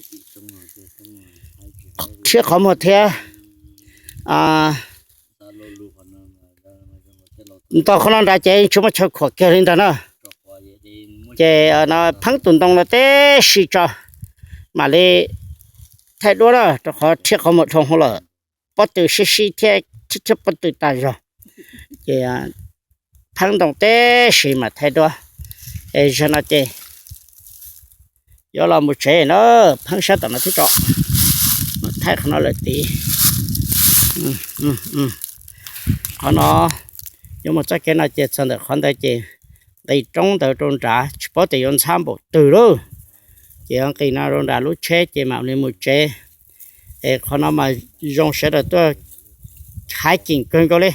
Rhiab qhov muag thiab. Nto qhov no nrad ces tsis muaj chaw khuam kiag li ntag na. Ces no pheeb tus ntoo no tib si tso mam li thaij duab na, rau qhov rhiab qhov muag dhau hwv lawm. Pob tw sib sib thiab, thiab pob tw tas zog. Ces pheeb ntoo tib si mam thaij duab. Es zaum no ces yuav los mus tsev na, pheeb sab tom no thiab tso. Thaij qhov no lawm tid. Qhov no yuav mus txoj kev no ces txog ntawm qhov ntawd ces nqis roob ntawd rau nrad tsis paub tias yuav ntxhab npaum twg lauj. Ces nqis no rau nram lub tsheb ces mam li mus tsev. Es qhov no mas zoo sawv daws tuaj hiking kawg nkaus li.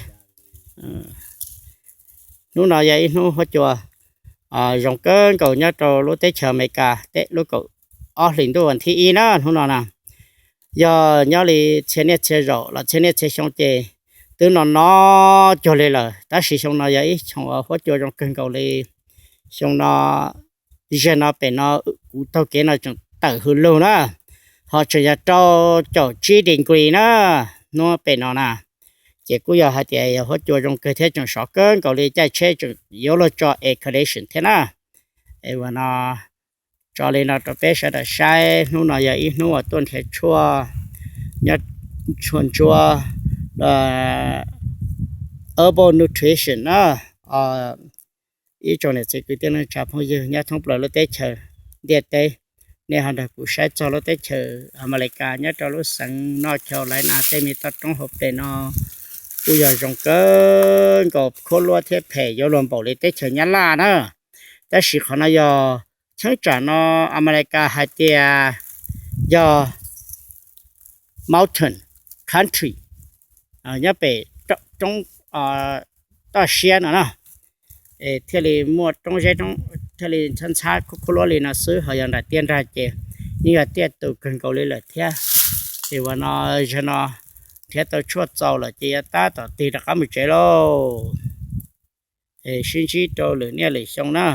Hnub no yog ib hnub huab cua zoo kawg nkaus nyob rau lub teb chaws Amelikas teb lub kaum ob hlis ntuj vas thib ib na hnub no na. Yog nyob li txhia niaj txhia zaus los txhia niaj txhia xyoo ces twb no no cuag li lawm, tab sis xyoo no yog ib xyoo huab cua zoo kawg nkaus li. Xyoo no, zaum no pem no kuv taug kev no tseem tawm hws lug na, ho tseem yog rau caum tsib degree na hnub pem no na. Ces kuj yog hais tias yog huab cua zoo kawg thiab tseem sov kawg nkaus li, caij tsheb tseem yuav luag tso air condition thiab na. Es uas no tso li no rau peb sawv daws saib, hnub no yog ib hnub uas tuaj nrhiav tshuaj nyob, tshuaj ntsuab Herbal Nutrition na. Ib tsoom niam txiv kwv tij neej tsa phooj ywg nyob thoob plaws lub teb chaws ntiaj teb, nej ho nrog kuv saib txog lub teb chaws Amelikas nyob rau lub xeev North Carolina tej me toj roob hauv pes no kuj yog zoo kawg nkaus, khuab luab thiab phem yuav luag npaum li teb chaws Nyab Laj na. Tab sis qhov no yog cheeb tsam no Amelikas hais tias yog mountain country, nyob pem roob toj siab no na, thiaj li muaj roob zeb, thiaj li ntxhab ntxhab khuab khuab luab li no xwb, ho yog nram tiaj nrag ces yeej yog tiaj tus kawg nkaus li lawm thiab. Ces uas no zaum no nrhiav tau tshuaj txaus lawm ces yuav tab tom tig rov qab mus tsev lauj. Es sib ntsib rau lwm niaj lwm xyoo na.